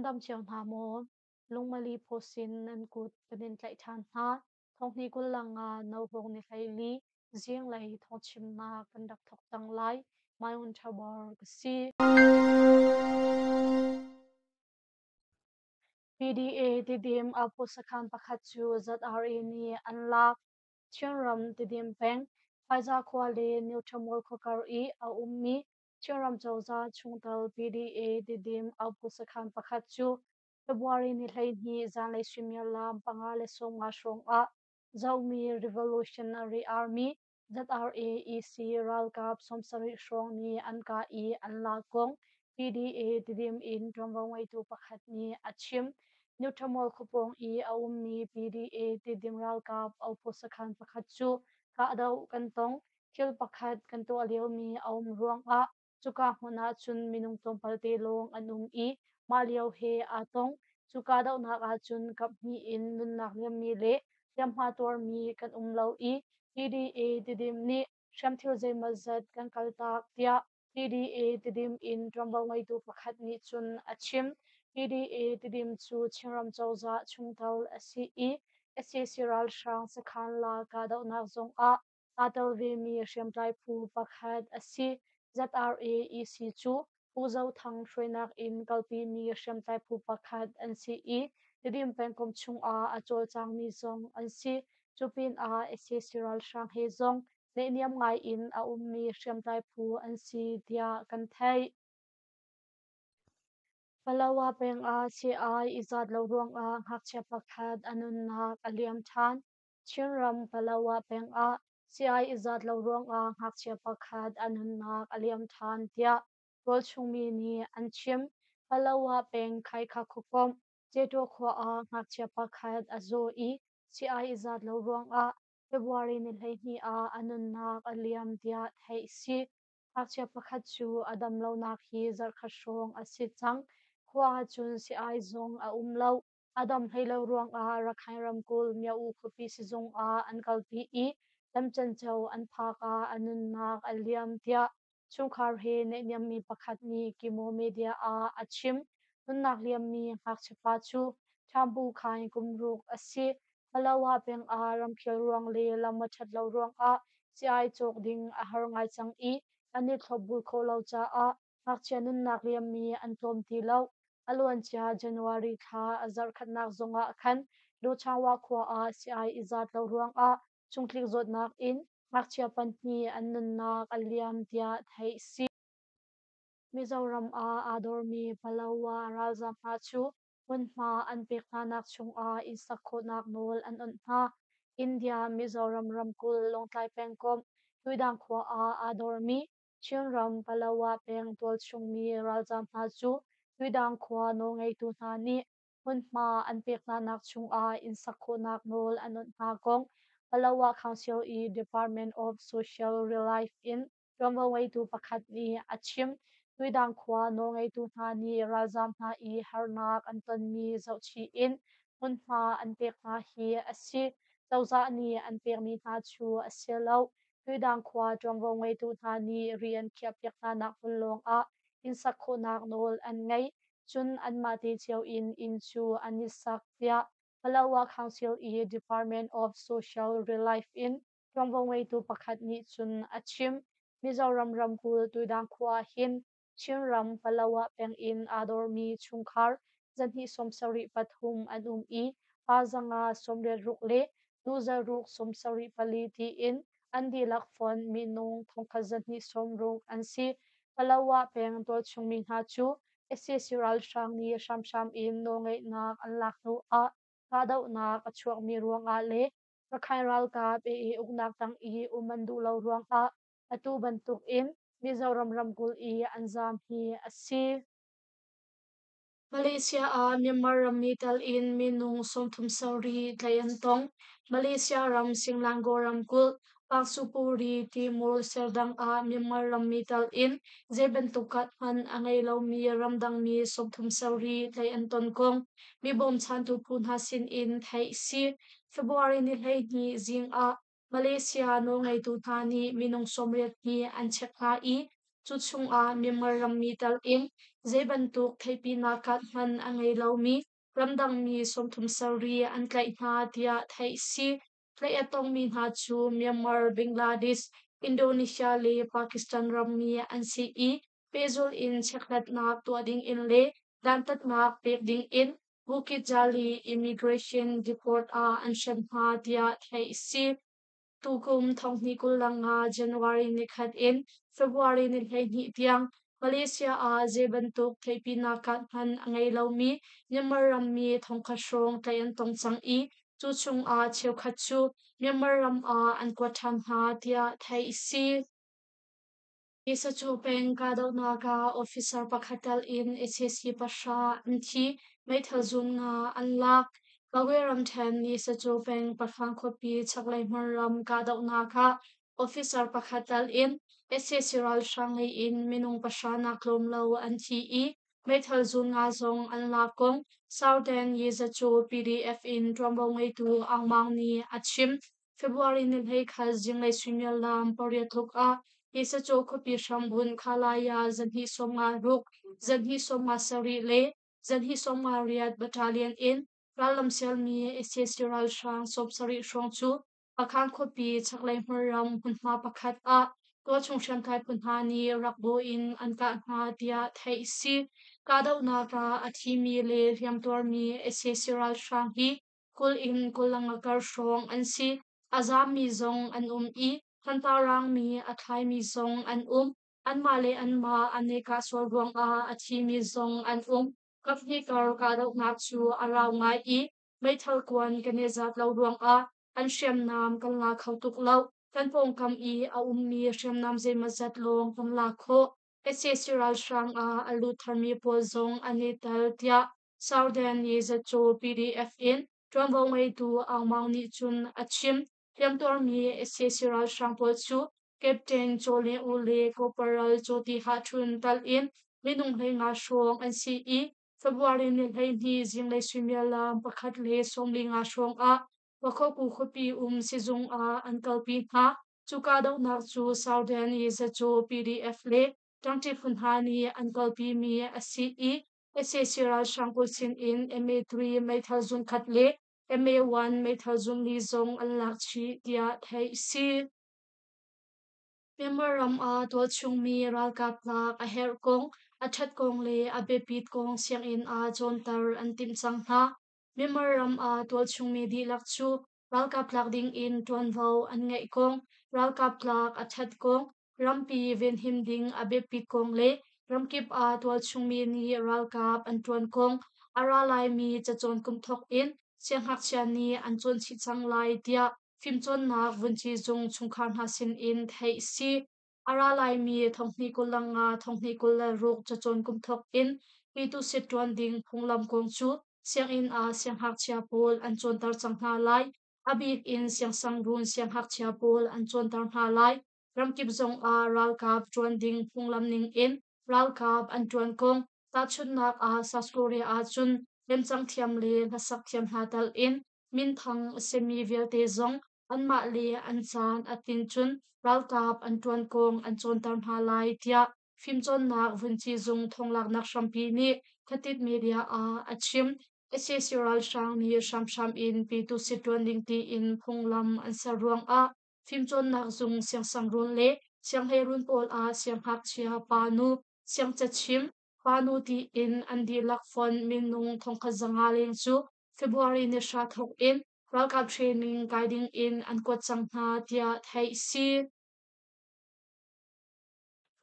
dam cio hna maw? Lungmali pawsin nan kut kan in tlaih ṭhan hna. Thonghni 20 lang ah nohawng ni 14 zinglei thawngchimnak kan rak thawk cang lai. Myun Thabor ka si. PDA Tidim Apu sakhan pakhat cu ZRA nih an lak. Chinram Tidim peng, Paiza khua le Newthamol khuakar i a ummi Chinram cozah chungtel PDA Tidim Apu sakhan pakhat cu February ni 12 zanlei suimilam 5:50 hrawng ah Zomi Revolutionary Army ZRA-EC ralkap 70 hrawng nih an kah i an lak kong PDA Tidim in ṭuanvo ngeitu pakhat nih a chim. Newthamol khuapawng i a ummi PDA Tidim ralkap opu sakhan pakhat cu kahdoh kan tong. Thil pakhat kan tuah liomi a um ruangah cuka hmun ah cun minung tlawmpal te lawng an um i mah lio he aa tong. Cu kahdohnak ahcun kaphnih in nunnak liammi le hliamhma tuarmi kan um lo i PDA Tidim nih hriamthil zeimawzat kan kaltak tiah PDA Tidim in ṭuanvo ngeitu pakhat nih cun a chim. PDA Tidim cu Chinram cozah chungtel a si i sac ralhrang sakhan la kahdohnak zong ah aa tel vemi hriamtlai phu pakhat a si. ZRA-EC cu Pu Zo Thang hruainak in kalpimi hriamtlai phu pakhat an si i Tidim pengkomh chungah a cawlcangmi zong an si. Cu pinah sac ralhrang he zong naihniam ngai in a ummi hriamtlai phu an si tiah kan theih. Palawa peng ah sii-ai i zat lo ruangah ngakchia pakhat a nunnak a liam ṭhan. Chinram Palawa peng ah sii-ai i zat lo ruangah ngakchia pakhat a nunnak a liam ṭhan tiah tualchung mi nih an chim. Palawa peng Khaikha khuakomh Cetaw khua ah ngakchia pakhat a zaw i sii-ai i zat lo ruangah February ni 12 ah a nunnak a liam tiah theih a si. Ngakchia pakhat cu a dam lonak hi zarhkhat hrawng a si cang. Khua ahcun sii-ai zong a um lo. A dam hlei lo ruangah Rakhine ramkulh Myo-U khuapi sizung ah an kalpi i lamcanco an phak ah a nunnak a liam tiah chungkhar he naihniammi pakhat nih Kimo Media ah a chim. Nunnak liammi ngakchiapa cu Ṭhambu Khaing kum ruk a si. Palawa peng ah ramkhel ruang le lam a ṭhat lo ruangah sii-ai cawk ding a har ngai cang i an i thlopbul khawh lo caah ngakchia nunnak liammi an tlawm ti lo. A luancia January thla a zarhkhatnak zongah khan Luchangwa khua ah sii-ai i zat lo ruangah chungtlik zawtnak in ngakchia pahnih an nunnak a liam tiah theih a si. Mizoram ah aa dormi Palawa ralzaam hna cu hmunhma an pek hnanak chungah inn sak khawhnak nawl an onh hna. India Mizoram ramkulh Lawngtlai pengkomh Tuidang khua ah aa dormi Chinram Palawa peng tualchungmi ralzaam hna cu Tuidang khua nawlngeitu hna nih hmunhma an pek hnanak chungah inn sak khawhnak nawl an onh hna kong Palawa Council i Department of Social Relief in ṭuanvo ngeitu pakhat nih a chim. Tuidang khua nawlngeitu hna nih ralzaam hna i harnak an tonmi zohchih in hmunhma an pek hna hi a si. Cozah nih an pekmi hna cu a si lo. Tuidang khua ṭuanvo ngeitu hna nih ri an khiahpiak hnanak hmun lawngah inn sak khawhnak nawl an ngei. Cun anmah te cio in inn cu an i sak tiah Palawa Council i Department of Social Relief in ṭuanvo ngeitu pakhat nih cun a chim. Mizoram ramkulh Tuidang khua ah hin Chinram Palawa peng in aa dormi chungkhar 273 an um i pa 586 le nu 674 tiin an dihlak fonh minung 1260 an si. Palawa peng tualchungmi hna cu sac ralhrang nih hramhram in nawlngeihnak an lak hnu ah kahdohnak a chuakmi ruangah le Rakhine ralkap AA uknak tang i um an duh lo ruangah atu bantukin Mizoram ramkulh i an zaam hi a si. Malaysia ah Myanmar rammi tal in minung 37 tlaih an tong. Malaysia ram Singlango ramkulh Pangsupuri Timur Serdang ah Myanmar rammi tal in zei bantuk kat hmanh a ngei lomi ramdangmi 37 tlaih an ton kong mi bawmchantu phu hna sin in theih a si. February ni 12 zing ah Malaysia nawlngeitu hna nih minung 82 an check hna i Cu chungah Myanmar rammi tal in zeibantuk theihpinak card hmanh a ngei lomi ramdangmi 37 an tlaih hna tiah theih a si. Tlaih a tongmi hna cu Myanmar, Bangladesh, Indonesia le Pakistan rammi an si i pehzulh in chekhlatnak tuah dingin le dantatnak pek dingin Bukit Jalil Immigration Deport ah an hrem hna tiah theih a si. Tukum thonghnih 25 January nikhat in February ni 12 tiang Malaysia ah zei bantuk theihpinak card hmanh a ngei lomi Myanmar rammi thongkhat hrawng tlaih an tong cang i cu chungah cheukhat cu Myanmar ram ah an kuat ṭhan hna tiah theih a si. Sacu peng kahdohnak ah officer pakhat tal in sac pahra an thi, meithal zun nga an lak. Magwe ramṭhen Sacu peng Pahrang khuapi chaklei hmunram kahdohnak ah officer pakhat tal in sac ralhrang lei in minung pahra nak tlawm lo an thi i meithal zun nga zong an lak kong Southern Yezacu PDF in ṭuanvo ngeitu Aung Maung nih a chim. February ni 11 zinglei suimilam 8 tluk ah Yesacaw khuapi hrambunh Khalaya zahnih 56, zahnih 57 le zahnih 58 battalion in rallam sialmi sac ralhrang 70 hrawng cu Pakhan khuapi chaklei hmunram hmunhma pakhat ah tualchung hriamtlai phu hna nih rak bawh in an kah hna tiah theih a si. Kahdohnak ah a thimi le hliamtuarmi sac ralhrang hi 20 in 25 kar hrawng an si. A zaammi zong an um i thantar raangmi a thlaimi zong an um. Anmah le anmah an i kah sual ruangah a thimi zong an um. Kaphnih kar kahdohnak cu a rau ngai i meithal kuan kan i zat lo ruangah an hriamnam kan la kho tuk lo. Kan pawngkam i a ummi hriamnam zeimawzat lawng kan lak khawh. Sac ralhrang ah a lut tharmi pawl zong an i tel tiah Southern Yezacu PDF in ṭuanvo ngeitu Aung Maung nih cun a chim. Hliamtuarmi sac ralhrang pawl cu Captain Chaw Lin Oo le Corporal Chaw Ti Hah Htun tal in minung 15 hrawng an si i February ni 12 zinglei suimilam 1:45 hrawng ah Pakhoku khuapi um sizung ah an kalpi hna. Cu kahdohnak cu Southern Yezacu PDF le ṭangṭi phu hna nih an kalpimi a si i sac ralhrang pawl sinin MA3 meithal zungkhat le MA1 meithal zungli zong an lak chih tiah theih a si. Myanmar ram ah tualchungmi ralkap tlak a herh kong, a ṭhat kong le a biapit kong sianginn ah cawnter an timh cang hna. Myanmar ram ah tualchungmi dihlak cu ralkap tlak ding in ṭuanvo an ngeih kong, ralkap tlak a ṭhat kong, rampi venhim ding a biapit kong le ramkip ah tualchungmi nih ralkap an ṭuan kong a ra laimi cacawn kum thawk in siangngakchia nih an cawn chih cang lai tiah fimcawnnak vunci zung chungkhar hna sin in theih a si. A ra laimi 2025 2026 cacawn kum thawk in Pyitusit ṭuan ding phunglam kong cu sianginn ah siangngakchia pawl an cawnter cang hna lai. A bik in siangsangruun siangngakchia pawl an cawnter hna lai. Ramkip zong ah ralkap ṭuan ding phunglam ning in ralkap an ṭuan kong tahchunhnak ah South Korea ahcun lemcang thiam le hlasak thiam hna tal in minthang a simi vialte zong anmah le an caan a tin cun ralkap an ṭuan kong an cawnter hna lai tiah fimcawnnak vunci zung thonglaknak hrampi nih Khatit media ah a chim. Sac ralhrang nih hramhram in pyitusit ṭuan ding tiin phunglam an ser ruangah fimcawnnak zung siangsangruun le sianghleiruun pawl ah siangngakchia pa nu siangcachim pa nu tiin an dihlak fonh minung 1500 leng cu February ni hra thawk in ralkap training kai ding in an kuat cang hna tiah theih a si.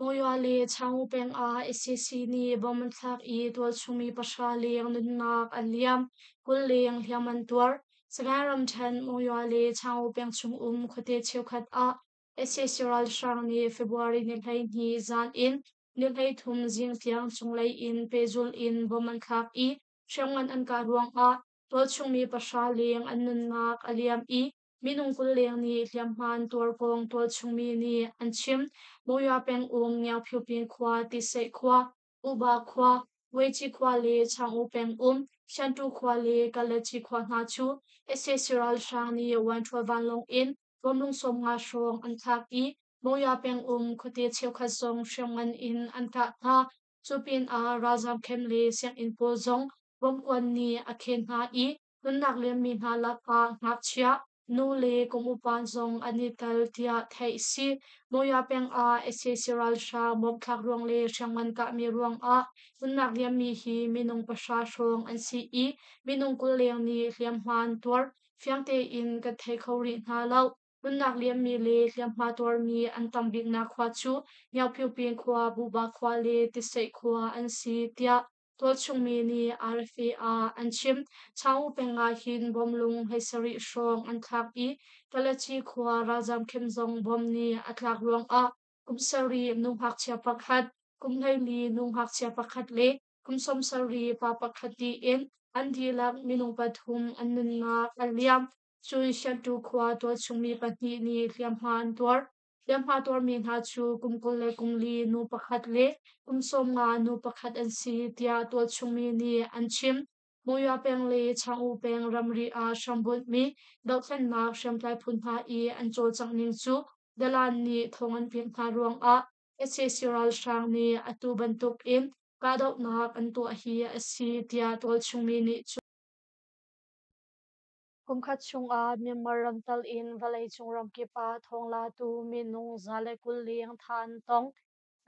Monywa le Chaung peng ah sac nih bomb an thlak i tualchungmi pahra leng nunnak an liam, 20 leng hliam an tuar. Sagaing ramṭhen Monywa le Chaung peng chung um khuate cheukhat ah sac ralhrang nih February ni 12 zan in ni 33 zing tiang cunglei in pehzulh in bomb an thlak i hriamngan an kah ruangah tualchungmi pahra leng an nunnak a liam i minung 20 leng nih hliamhma an tuar kong tualchungmi nih an chim. Monywa pengum Ngiangphyupin khua, Tiseih khua, Uba khua, Weici khua le Changu pengum Shantu khua le Kalachi khua hna cu sac ralhrang nih Wanṭhual vanlawng in bawmlung 50 hrawng an thlak i Mawya pengum khuate cheukhat zong hriamngan in an kah hna. Cu pinah ralzaam camp le sianginn pawl zong bomb-kuan nih a khen hna i nunnak liammi hna lakah ngakchia, nu le kum upa zong an i tel tiah theih a si. Mawya peng ah sac ralhrang bomb thlak ruang le hriamngan kahmi ruangah nunnak liammi hi minung 0 hrawng an si i minung 20 leng nih hliamhma an tuar. Fiang tein kan thei kho rih hna lo. Nunnak liammi le hliamhma tuarmi an tam biknak khua cu Nyaungpyupin khua, Buba khua le Tiseih khua an si, tiah tualchungmi nih RFA ah an chim. Chaung peng ah hin bawmlung 17 hrawng an thlak i Kalachi khua ralzaam khem zong bom nih a tlak ruangah kum 7 nu ngakchia pakhat, kum 14 nu ngakchia pakhat le kum 70 pa pakhat tiin an dihlak minung pathum an nunnak a liam. Cun Shantu khua tualchungmi pahnih nih hliamhma an tuar. Hliamhma tuarmi hna cu kum 20 le kum 4 nu pakhat le kum 15 nu pakhat an si, tiah tualchungmi nih an chim. Monywa peng le Chaung peng ramri ah hrambunhmi dohthlennak hriamtlai phu hna i an cawlcangh ning cu Dalan nih thawng an pek hna ruangah sac ralhrang nih atu bantukin kahdohnak an tuah hi a si, tiah tualchungmi nih cun. Kumkhat chungah Myanmar ram tal in vawleicung ramkip ah thawnglatu minung 120 leng thah an tong.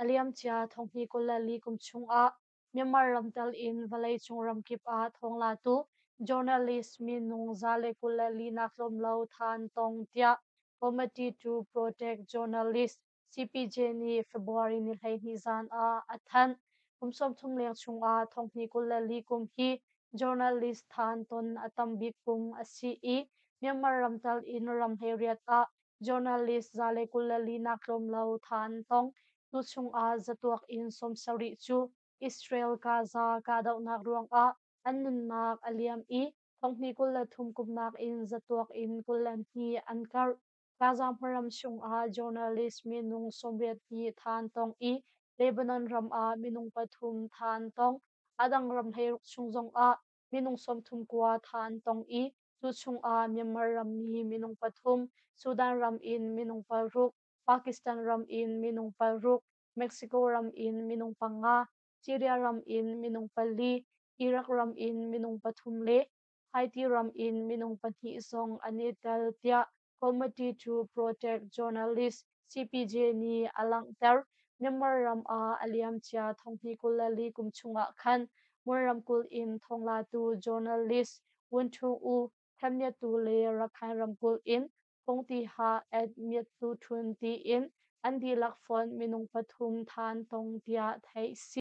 A liamcia 2024 kum chungah Myanmar ram tal in vawleicung ramkip ah thawnglatu journalist minung 124 nak tlawm lo thah an tong, tiah Committee to Protect Journalists CPJ nih February ni 12 zan ah a thanh. Kum 30 leng chungah 2024 kum hi journalist than ton a tam bik kum a si i Myanmar ram tal in ram 18 ah journalist 124 nak tlawm lo than tong. Tu chungah zatuak in 70 cu Israel Gaza kahdohnak ruangah an nunnak a liam i 2023 kum nakin zatuak in 22 an karh. Gaza hmaram chungah journalist minung 80 nih than tong i Lebanon ram ah minung pathum than tong. A dang ram 16 chung zongah minung 39 than tong i cu chungah Myanmar rammi minung pathum, Sudan ram in minung paruk, Pakistan ram in minung paruk, Mexico ram in minung panga, Syria ram in minung pali, Iraq ram in minung pathum le Haiti ram in minung pahnih zong an i tel, tiah Committee to Protect Journalists CPJ nih a langhter. Myanmar ram ah a liamcia 2024 kum chungah khan Mon ramkulh in thawnglatu journalist Wun Htun Oo, Thamyatu le Rakhine ramkulh in Phungtiha Ed Myat Tu Htun tiin an dihlak fonh minung pathum than tong tiah theih si.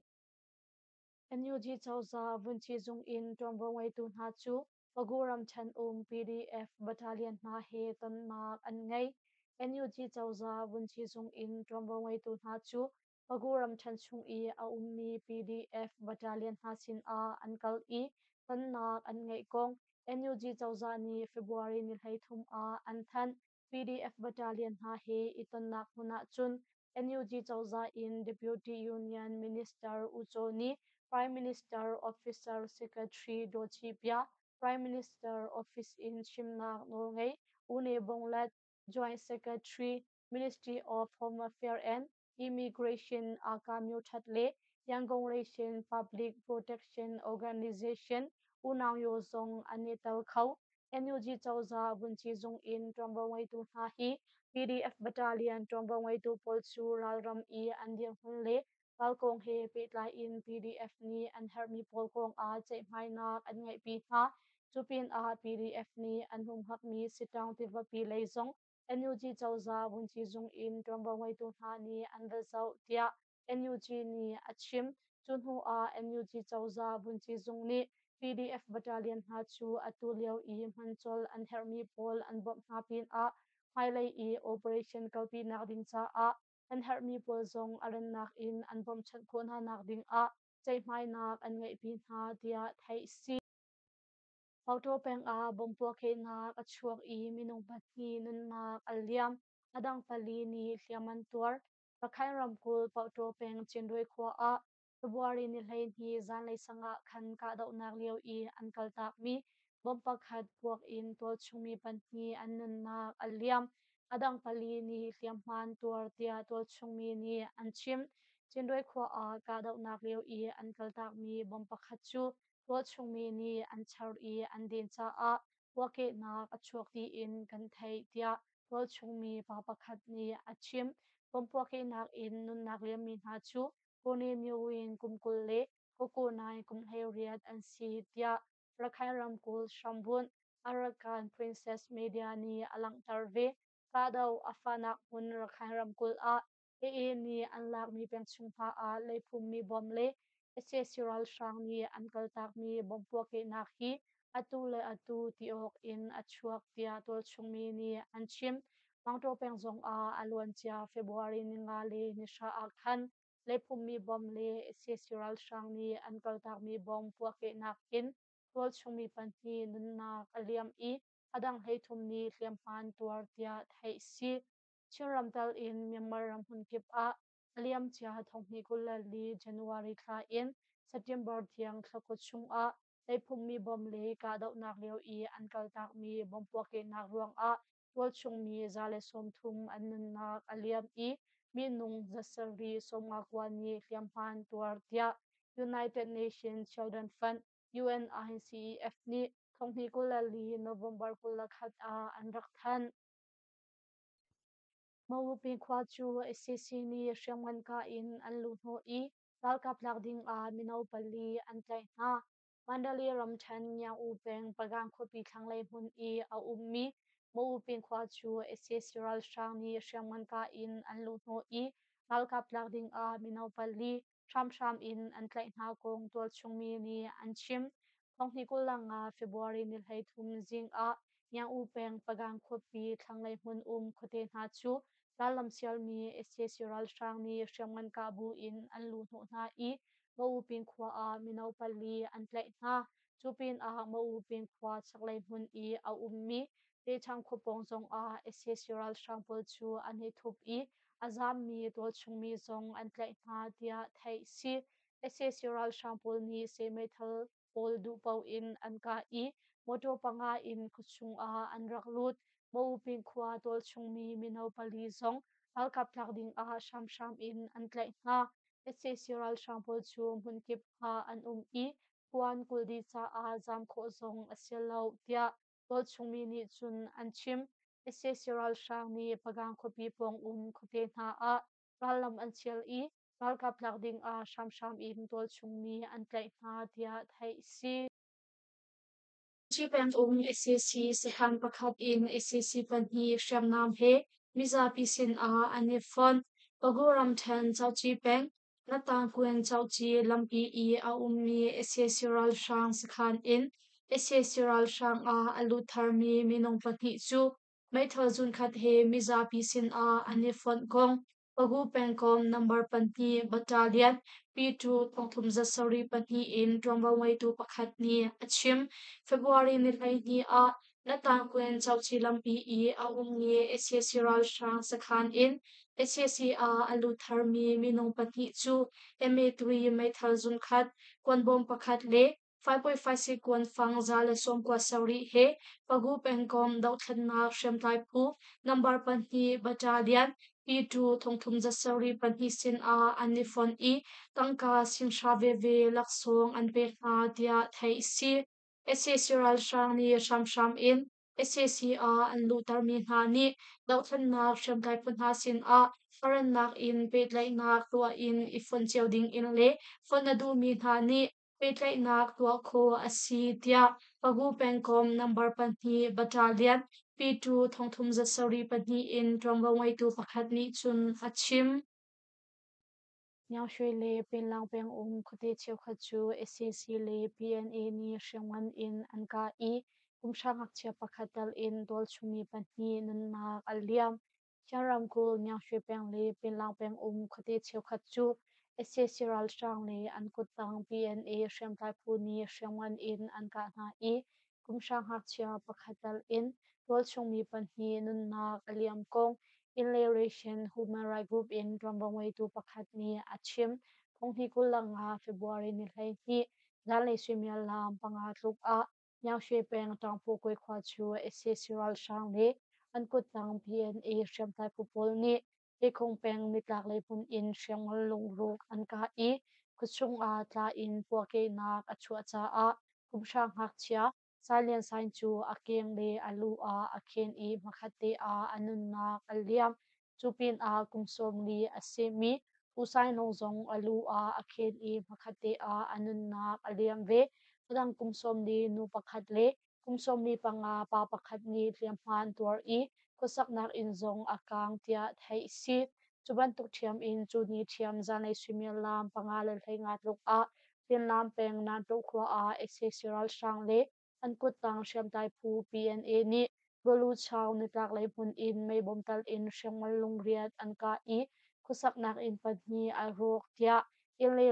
NUG cozah vunci zung in ṭuanvo ngeitu hna cu Pagu ramṭhen um PDF battalion hna he tonnak an ngei. NUG cozah vunci zung in ṭuanvo ngeitu hna cu Pagu ramṭhen chung i a ummi PDF battalion hna sinah an kal i tonnak an ngeih kong NUG cozah nih February ni 33 ah an thanh. PDF battalion hna he i tonnak hmun ah cun NUG cozah in Deputy Union Minister U Caw nih Prime Minister Officer Secretary Daw Chi Pia, Prime Minister Office in chimnak nawlngei U Ne Bong Lat, Joint Secretary, Ministry of Home Affairs and Immigration Aka Myo That le Yangon Nation Public Protection Organization U Naung Yaw zong an i tel kho. NUG cozah vunci zung in ṭuanvo ngeitu hna hi PDF battalion ṭuanvo ngeitu pawl cu ralram i an dirhmun le ral kong he pehtlai in PDF nih an herhmi pawl kong ah ceihmainak an ngeihpi hna. Cu pinah PDF nih an humhakmi Sittaung tivapi lei zong NUG cozah vunci zung in ṭuanvo ngeitu hna nih an va zoh, tiah NUG nih a chim. Cu hnu ah NUG cozah vunci zung nih PDF battalion hna cu atu lio i hmancolh an herhmi pawl an bawmh hna pinah hmailei i operation kalpinak ding caah an herhmi pawl zong a rannak in an bawmhchanh khawh hna nak ding ah ceihmainak an ngeihpi hna, tiah theih si. Auto peng ah bomb puahkehnak a chuak i minung pahnih nunnak a liam. A dang pali nih hliam an tuar. Rakhine ramkulh Pauktaw peng Cinrui khua ah February ni 12 zanlei sang ah khan kahdohnak lio i an kaltakmi bomb pakhat puak in tualchungmi pahnih an nunnak a liam. A dang pali nih hliamhma an tuar tiah tualchungmi nih an chim. Cinduai khua ah kahdohnak lio i an kaltakmi bomb pakhat cu tualchungmi nih an char i an den caah puahkehnak a chuak tiin kan theih tiah tualchungmi pa pakhat nih a chim. Bomb puahkehnak in nunnak liammi hna cu Kone Myo Win kum 20 le Koko Nai kum 18 an si tiah Rakhine ramkulh hrambunh Arakan Princess Media nih a langhter ve. Kahdoh a fahnak hmun Rakhine ramkulh ah AA nih an lakmi pengchung hna ah leiphummi bom le sac ralhrang nih an kaltakmi bom puahkehnak hi atu le atu ti awk in a chuak tiah tualchungmi nih an chim. Mangtaw peng zong ah a luancia February ninga le nihra ah khan leiphummi bom le sac ralhrang nih an kaltakmi bom puahkehnak in tualchungmi pahnih nunnak a liam i a dang 13 nih hliamhma an tuar tiah theih a si. Chinram tal in Myanmar ram hmunkip ah a liamcia 2024 January thla in September tiang thlakua chungah leiphummi bom le kahdohnak lio i an kaltakmi bom puahkehnak ruangah tualchungmi 130 an nunnak a liam i minung 759 nih hliamhma an tuar tiah United Nations Children Fund UNICEF nih 2024 November 21 ah an rak thanh. Mawupi khua cu sac nih hriamngan kah in an luhhnawh i ralkap lak ding ah mino pali an tlaih hna. Mandalay ramṭhen Nyaung-U peng Pagan khuapi thlanglei hmun i a ummi Mawupin khua cu sac ralhrang nih hriamngan kah in an luhhnawh i ralkap lak ding ah mino pali hramhram in an tlaih hna kong tualchungmi nih an chim. 2025 February ni 33 zing ah Nyaung-U peng Pagan khuapi thlanglei hmun um khuate hna cu rallam sialmi sac ralhrang nih hriamngan kah bu in an luhhnawh hna i Maupin khua ah mino pali an tlaih hna. Cu pinah Maupin khua chaklei hmun i a ummi Techang khua pawng zongah sac ralhrang pawl cu an i thup i a zaammi tualchungmi zong an tlaih hna tiah theih a si. Sac ralhrang pawl nih seh meithal pawl duh paoh in an kah i motor panga in khuachung ah an rak lut. Maupin khua tualchungmi mino pali zong ralkap tlak ding ah hramhram in an tlaih hna. Sac ralhrang pawl cu hmunkip ah an um i kuan kul dih caah zaam khawh zong a si lo tiah tualchungmi nih cun an chim. Sac ralhrang nih Pagang khuapi pawng um khuate hna ah rallam an thial i ralkap tlak ding ah hramhram in tualchungmi an tlaih hna tiah theih a si. Chin um sac sakhan pakhat in sac pahnih hriamnam he mizapi sin ah an i fonh. Pagu ramṭhen Cauci peng Natangkuen Cauci lampi i a ummi sac ralhrang sakhan in sac ralhrang ah a lut tharmi minung pahnih cu meithal zunkhat he mizapi sin ah an i fonh kong Pagu pengkomh number pahnih battalion P2 3702 in ṭuanvo ngeitu pakhat nih a chim. February ni 12 ah Natangkuen Cauci lampi i a ummi sac ralhrang sakhan in sac ah a lut tharmi minung pahnih cu MA3 meithal zunkhat, kuanbawm pakhat le 5.56 kuanfang 197 he Pagu pengkomh dohthlennak hriamtlai phu number pahnih battalion P2 3702 sin ah an i fonh i tangka singhra veve laksawng an pek hna tiah theih a si. Sac ralhrang nih hramhram in Sac ah an luhtermi hna nih dohthlennak hriamtlai phu hna sin ah a in pehtlaihnak tuah in i fonh cio ding in le fonh a duhmi hna nih pehtlaihnak tuah khawh a si tiah Pagu pengkomh number pahnih battalion P2 3702 in ṭuanvo ngeitu pakhat nih cun a chim. Nyaungshwe le Pinlang pengum khuate cheukhat cu sac le PNA nih hriamngan in an kah i kumhra ngakchia pakhat tel in tualchungmi pahnih nunnak a liam. Chin ramkulh Nyaungshwe peng le Pinlang pengum khuate cheukhat cu sac ralhrang le an kuttang PNA hriamtlai phu nih hriamngan in an kah hna i kumhra ngakchia pakhat tel in tualchungmi pahnih nunnak a liam kong Inle Human Rights Group in ṭuanvo ngeitu pakhat nih a chim. Phunghnih 25 February ni 12 zanlei suimilam panga tluk ah Nyaungshwe peng Ṭangphu khua cu sac ralhrang le an kuttang PNA hriamtlai phu pawl nih Hekhung peng nitlaklei hmun in hriamngan lungruk an kah i khuachung ah tla in puahkehnak a chuah caah kumhra ngakchia Sai Lian Saing cu a keng le a lu ah a khen i hmakhatte ah a nunnak a liam. Cu pinah kum 40 a simi U Sai Nung zong a lu ah a khen i hmakhatte ah a nunnak a liam ve. A dang kum 40 nu pakhat le kum 45 pa pakhat nih hliamhma an tuar i khuasaknak inn zong a kaang tiah theih a si. Cu bantuk ṭhiam in cu ni ṭhiam zanlei suimilam 4:15 tluk ah Finlam peng Nanṭuh khua ah sac ralhrang le an kuttang hriamtlai phu PNA nih Baluchau nitlaklei hmun in meibom tal in hriamngan lungriat an kah i khuasaknak inn pahnih a rawk tiah Inle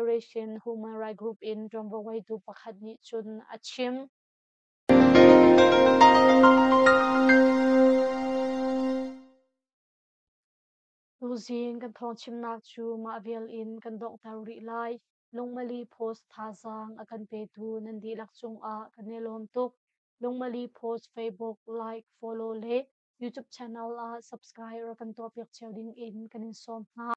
Human Rights Group in ṭuanvo ngeitu pakhat nih cun a chim. Tuzing kan thawngchimnak cu mah vial in kan donghter rih lai. Lungmali Post thazaang a kan petu nan dihlak cungah kan i lawm tuk. Lungmali Post Facebook like, follow le YouTube channel ah subscribe rak kan tuahpiak cio ding in kan in sawm hna.